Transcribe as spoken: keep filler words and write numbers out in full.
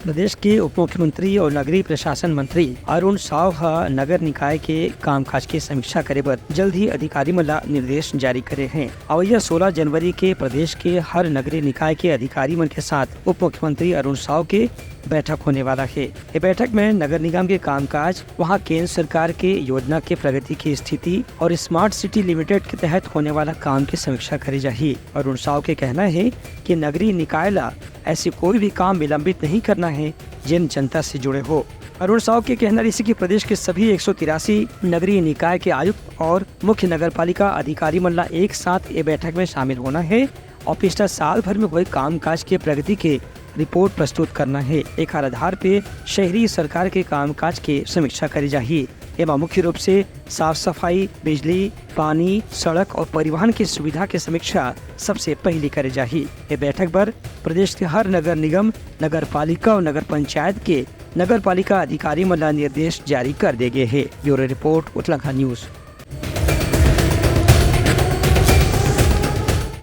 प्रदेश के उप मुख्यमंत्री और नगरीय प्रशासन मंत्री अरुण साव ह नगर निकाय के कामकाज के समीक्षा करे बर जल्द ही अधिकारी मन ला निर्देश जारी करे हैं। अवइया सोलह जनवरी के प्रदेश के हर नगरीय निकाय के अधिकारी मन के साथ उप मुख्यमंत्री अरुण साव के बैठक होने वाला है। ये बैठक में नगर निगम के कामकाज, वहां केंद्र सरकार के योजना के प्रगति की स्थिति और स्मार्ट सिटी लिमिटेड के तहत होने वाला काम की समीक्षा करी जाही। अरुण साव के कहना है कि नगरीय निकाय ला ऐसे कोई भी काम विलंबित नहीं करना है, जिन जनता से जुड़े हो। अरुण साव के कहना रहिसे कि प्रदेश के सभी एक सौ तिरासी नगरीय निकाय के आयुक्त और मुख्य नगर पालिका अधिकारी मन ला एक साथ ये बैठक में शामिल होना है और पिछला साल भर में हुए कामकाज के प्रगति के रिपोर्ट प्रस्तुत करना है। एखर आधार पे शहरी सरकार के कामकाज के समीक्षा करी जाही। एमा मुख्य रूप से साफ सफाई, बिजली, पानी, सड़क और परिवहन की सुविधा की समीक्षा सबसे पहली करे जाही। ये बैठक बर प्रदेश के हर नगर निगम, नगर पालिका और नगर पंचायत के नगर पालिका अधिकारी मन ला निर्देश जारी कर दे गए हे। Bureau report, Uttarakhand news.